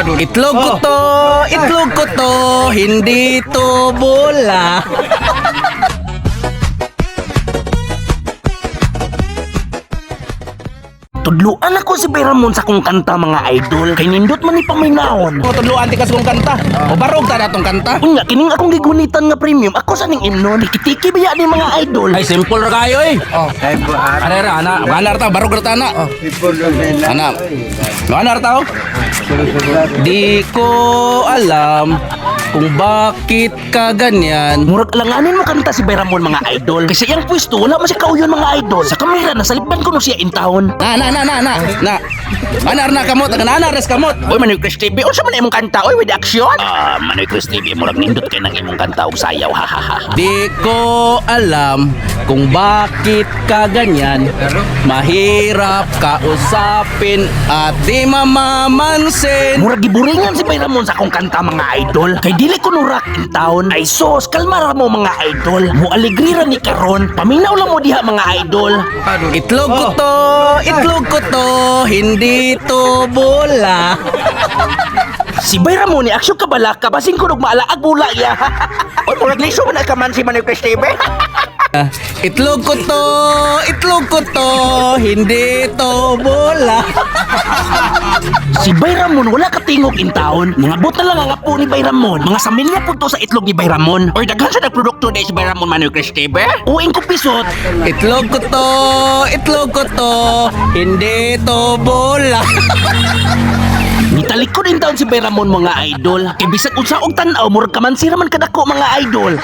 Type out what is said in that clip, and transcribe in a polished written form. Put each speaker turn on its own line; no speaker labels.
Itlog ko to, hindi to bola.
Tudluan ako si Bayramon sa kong kanta, mga idol. Kay nindot man ni paminahon.
O tudluan ti kas kong kanta. O barog ta na tong kanta.
Unya kining akong gigunitan nga premium, ako sa ning imnon. Tiki-tiki biya ni mga idol.
Ay, simple ra kayo eh.
Oh.
Are ra ana, ana ra ta, barog ra ta ana. Ana. Ana ra ta. Oh. Di ko alam kung bakit ka ganyan.
Murag alanganin mo kanta si Bayramon, mga idol. Kasi iyang pwesto wala man siya kauyon, mga idol. Sa kamera nasalipdan ko no siya in town.
Na na na na na na. Ana ra na kamot, ana ana res kamot.
Oy, Manoy Chris TV, unsa man imong kanta oy with action? Ah, Manoy Chris TV, murag nindot kay nang imong kanta og sayaw, ha ha ha.
Di ko alam kung bakit ka ganyan. Mahirap kausapin at di mamamansin.
Murag giburingan si Bayramon sa akong kanta, mga idol. Kay dili ko no rock in town. Ay sos, kalma ra mo, mga idol. Mo alegre ra ni karon. Paminaw lang mo diha, mga idol.
Itlog ko to, hindi to bola.
Si Bayramon ni aksyon kabalaka basin ko og maalaag bula ya. Oy, murag liso man ka man si Manoy Chris TV.
Itlog ko to, hindi to bola.
Si Bayramon wala katingog in town. Nangabot na lang ang apo ni Bayramon. Mga samilya po to sa itlog ni Bayramon. Or daghan sa nagprodukto ni si Bayramon, Manoy Chris TV. Uing ko pisot.
Itlog ko to, hindi to bola.
Nitalikod in town si Bayramon, mga idol. Kay bisag unsa og tan-aw, murag kamansi ra man kadako, mga idol.